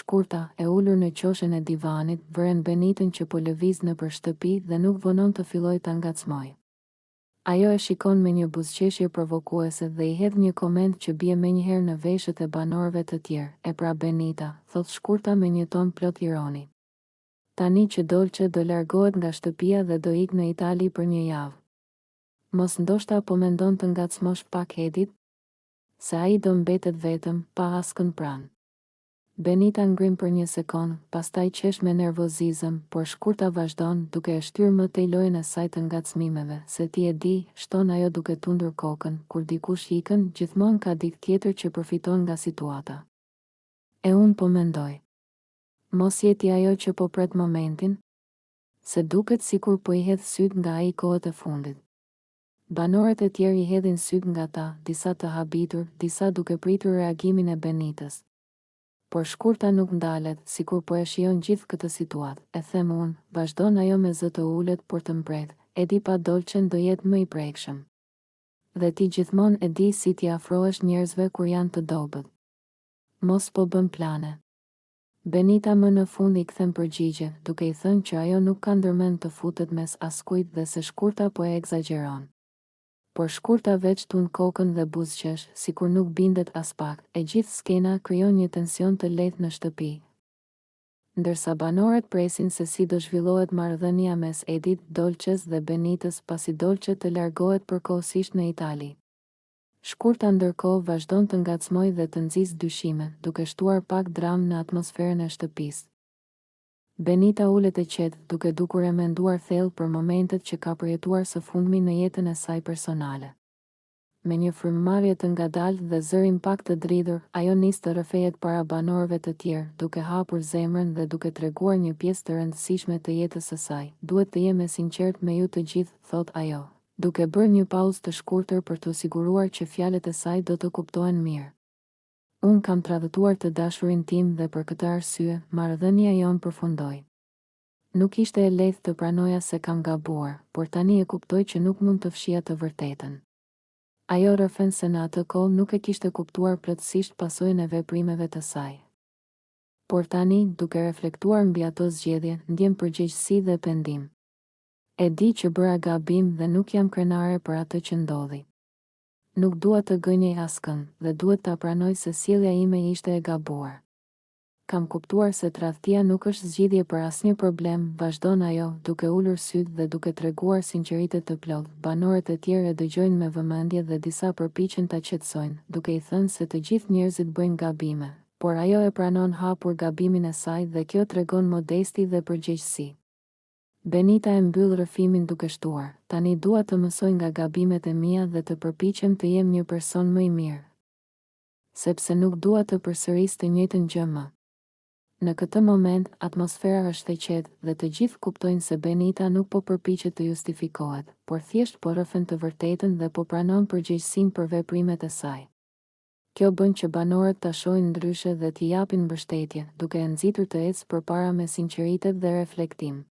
Shkurta, e ulur në qoshen e divanit, vëren Benitën që po lëviz nëpër shtëpi dhe nuk vonon të fillojë ta ngacmojë. Ajo e shikon me një buzëqeshje provokuese dhe i hedh një koment që bie menjëherë në veshët e banorëve të tjerë, E pra Benita, thotë Shkurta me një ton plot ironi. Tani që Dolce do largohet nga shtëpia dhe do ikë në Itali për një javë. Mos ndoshta po mendon të ngacmosh pak Edit? Se ai do mbetet vetëm, pa askënd pranë. Benita ngrin për një sekondë, pastaj qesh me nervozizëm, por Shkurta vazhdon, duke e shtyrë më tej lojën e saj të ngacmimeve, se ti e di, shton ajo duke tundur kokën, kur dikush ikën, gjithmonë ka dikë tjetër që përfiton nga situata. E unë po mendoj. Mos je ti ajo që po pret momentin? Se duket sikur po i hedh sytë nga ai kohët e fundit. Banorët e tjerë i hedhin sytë nga ta, disa të habitur, disa duke pritur reagimin e Benitës. Por Shkurta nuk ndalet, sikur po e shijon gjithë këtë situatë. E them unë, vazhdon ajo me zë të ulët por të mprehtë, Edi pa Dolçen do jetë më i prekshëm. Dhe ti gjithmonë e di si t'i afrohesh njerëzve kur janë të dobët. Mos po bën plane. Benita më në fund i kthen përgjigje, duke i thënë që ajo nuk ka ndërmend të futet mes askujt dhe se Shkurta po e ekzagjeron. Por Shkurta veç tund kokën dhe buzëqesh, sikur nuk bindet aspak. E gjithë skena krijon një tension të lehtë në shtëpi. Ndërsa banorët presin se si do zhvillohet marrëdhënia mes Edit, Dolçes dhe Benitës pasi Dolçe të largohet përkohësisht në Itali. Shkurta ndërkohë vazhdon të ngacmojë dhe të nxisë dyshime, duke shtuar pak dramë në atmosferën e shtëpisë. Benita ulet e qetë, duke dukur e menduar thellë për momentet që ka përjetuar së fundmi në jetën e saj personale. Me një frymëmarrje të ngadaltë dhe zërin pak të dridhur, ajo nis të rrëfehet para banorëve të tjerë, duke hapur zemrën dhe duke treguar një pjesë të rëndësishme të jetës së saj. Duhet të jem e sinqertë me ju të gjithë, thotë ajo, duke bërë një pauzë të shkurtër për t'u siguruar që fjalët e saj do të kuptohen mirë. Unë kam tradhëtuar të dashurin tim dhe për këtë arsye, marrëdhënia jonë përfundoi. Nuk ishte e lehtë të pranoja se kam gabuar, por tani e kuptoj që nuk mund të fshija të vërtetën. Ajo rrëfen se në atë kohë nuk e kishte kuptuar plotësisht pasojën e veprimeve të saj. Por tani, duke reflektuar mbi ato zgjedhje, ndjen përgjegjësi dhe pendim. E di që bëra gabim dhe nuk jam krenare për atë që ndodhi. Nuk dua të gënjej askënd, dhe duhet ta pranoj se sjellja ime ishte e gabuar. Kam kuptuar se tradhtia nuk është zgjidhje për asnjë problem, vazhdon ajo, duke ulur sytë dhe duke treguar sinqeritet të plotë. Banorët e tjerë e dëgjojnë me vëmendje dhe disa përpiqen ta qetësojnë, duke i thënë se të gjithë njerëzit bëjnë gabime. Por ajo e pranon hapur gabimin e saj dhe kjo tregon modesti dhe përgjegjësi. Benita e mbyll rrëfimin duke shtuar, Tani dua të mësoj nga gabimet e mia dhe të përpiqem të jem një person më i mirë. Sepse nuk dua të përsëris të njëjtën gjë më. Në këtë moment, atmosfera është e qetë dhe të gjithë kuptojnë se Benita nuk po përpiqet të justifikohet, por thjesht po rrëfen të vërtetën dhe po pranon përgjegjësinë për veprimet e saj. Kjo bën që banorët ta shohin ndryshe dhe t'i japin mbështetje, duke e nxitur të ecë përpara me sinqeritet dhe reflektim.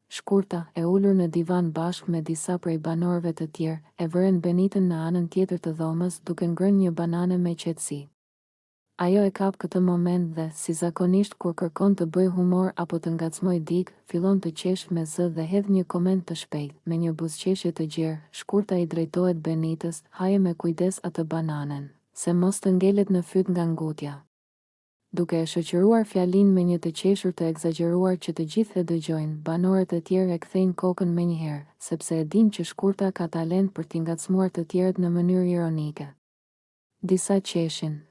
Shkurta, e ulur në divan bashkë me disa prej banorëve të tjerë, e vëren Benitën në anën tjetër të dhomës duke ngrënë një banane me qetësi. Ajo e kap këtë moment dhe, si zakonisht kur kërkon të bëjë humor apo të ngacmojë dikë, fillon të qeshë me zë dhe hedh një koment të shpejtë, me një buzëqeshje të gjerë, Shkurta i drejtohet Benitës, Haje me kujdes atë bananen, se mos të ngelet në fyt nga ngutja. Duke e shoqëruar fjalinë me një të qeshur të ekzagjeruar që të gjithë e dëgjojnë, banorët e tjerë e kthejnë kokën menjëherë, sepse e dinë që Shkurta ka talent për t'i ngacmuar të tjerët në mënyrë ironike. Disa qeshin,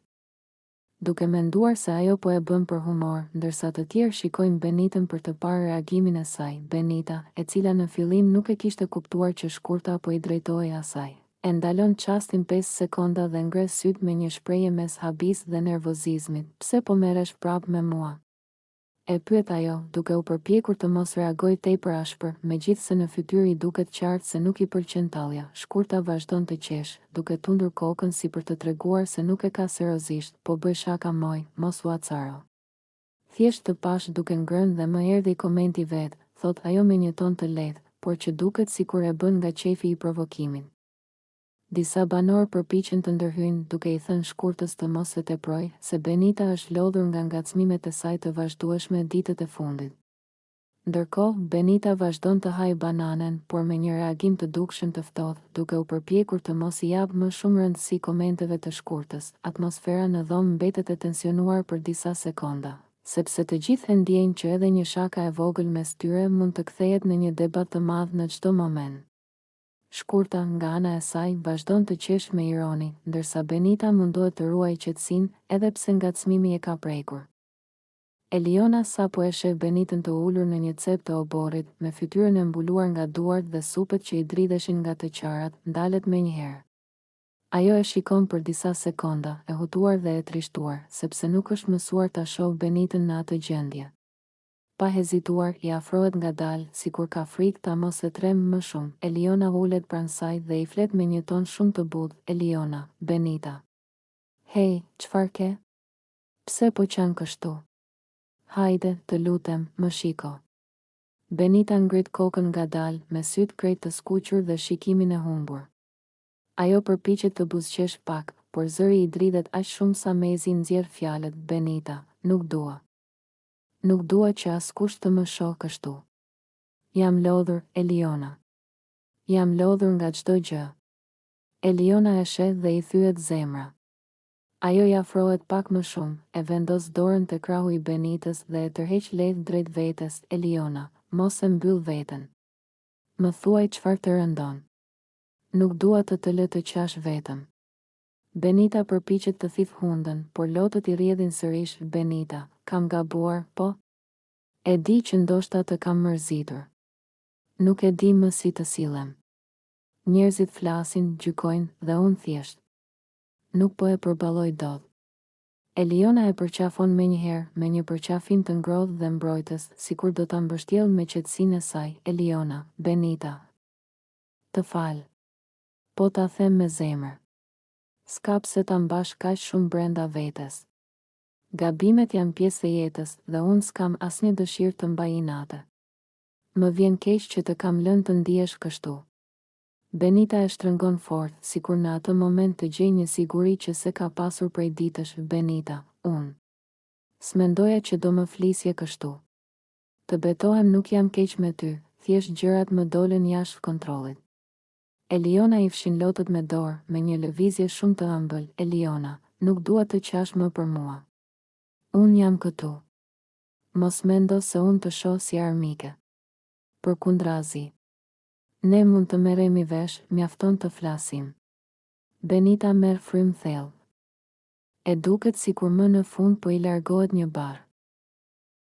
duke menduar se ajo po e bën për humor, ndërsa të tjerë shikojnë Benitën për të parë reagimin e saj. Benita, e cila në fillim nuk e kishte kuptuar që Shkurta po i drejtohej asaj, e ndalon çastin pesë sekonda dhe ngre sytë me një shprehje mes habisë dhe nervozizmit, Pse po merresh prapë me mua? E pyet ajo, duke u përpjekur të mos reagojë tepër ashpër, megjithëse në fytyrë i duket qartë se nuk i pëlqen tallja. Shkurta vazhdon të qeshë, duke tundur kokën si për të treguar se nuk e ka seriozisht, Po bëj shaka moj, mos u acaro. Thjesht të pashë duke ngrënë dhe më erdhi komenti vetë, thotë ajo me një ton të lehtë, por që duket sikur e bën nga qejfi i provokimit. Disa banorë përpiqen të ndërhyjnë, duke i thënë Shkurtës të mos e teprojë, se Benita është lodhur nga ngacmimet e saj të vazhdueshme ditët e fundit. Ndërkohë, Benita vazhdon të hajë bananen, por me një reagim të dukshëm të ftohtë, duke u përpjekur të mos i japë më shumë rëndësi komenteve të Shkurtës. Atmosfera në dhomë mbetet e tensionuar për disa sekonda, sepse të gjithë e ndjejnë që edhe një shaka e vogël mes tyre mund të kthehet në një debat të madh në çdo moment. Shkurta, nga ana e saj, vazhdon të qeshë me ironi, ndërsa Benita mundohet të ruajë qetësinë, edhe pse ngacmimi e ka prekur. Eliona sapo e sheh Benitën të ulur në një cep të oborrit, me fytyrën e mbuluar nga duart dhe supet që i dridheshin nga të qarat, ndalet menjëherë. Ajo e shikon për disa sekonda, e hutuar dhe e trishtuar, sepse nuk është mësuar ta shohë Benitën në atë gjendje. Pa hezituar, i afrohet ngadalë, sikur ka frikë ta mos e trembë më shumë. Eliona ulet pranë saj dhe i flet me një ton shumë të butë, Eliona, Benita. Hej, çfarë ke? Pse po qan kështu? Hajde, të lutem, më shiko. Benita ngrit kokën ngadalë, me sytë krejt të skuqur dhe shikimin e humbur. Ajo përpiqet të buzëqeshë pak, por zëri i dridhet aq shumë sa mezi nxjerr fjalët, Benita, nuk dua. Nuk dua që askush të më shohë kështu. Jam lodhur, Eliona. Jam lodhur nga çdo gjë. Eliona e sheh dhe i thyhet zemra. Ajo i afrohet pak më shumë, e vendos dorën te krahu i Benitës dhe e tërheq lehtë drejt vetes, Eliona, mos e mbyll veten. Më thuaj çfarë të rëndon. Nuk dua të të lë të qash vetëm. Benita përpiqet të thithë hundën, por lotët i rrjedhin sërish, Benita, kam gabuar, po? E di që ndoshta të kam mërzitur. Nuk e di më si të sillem. Njerëzit flasin, gjykojnë, dhe unë thjesht. Nuk po e përballoj dot. Eliona e përqafon menjëherë, me një përqafim të ngrohtë dhe mbrojtës, sikur do ta mbështjellë me qetësinë e saj, Eliona, Benita. Të fal. Po ta them me zemër. S'ka pse ta mbash kaq shumë brenda vetes. Gabimet janë pjesë e jetës dhe unë s'kam asnjë dëshirë të mbaj inate. Më vjen keq që të kam lënë të ndihesh kështu. Benita e shtrëngon fort, sikur në atë moment të gjejë një siguri që s'e ka pasur prej ditësh, Benita, unë. S'mendoja që do më flisje kështu. Të betohem nuk jam keq me ty, thjesht gjërat më dolën jashtë kontrollit. Eliona i fshin lotët me dorë, me një lëvizje shumë të ëmbël, Eliona, nuk dua të qash më për mua. Unë jam këtu. Mos mendo se unë të shoh si armike. Përkundrazi. Ne mund të merremi vesh, mjafton të flasim. Benita merr frymë thellë. E duket sikur më në fund po i largohet një barrë.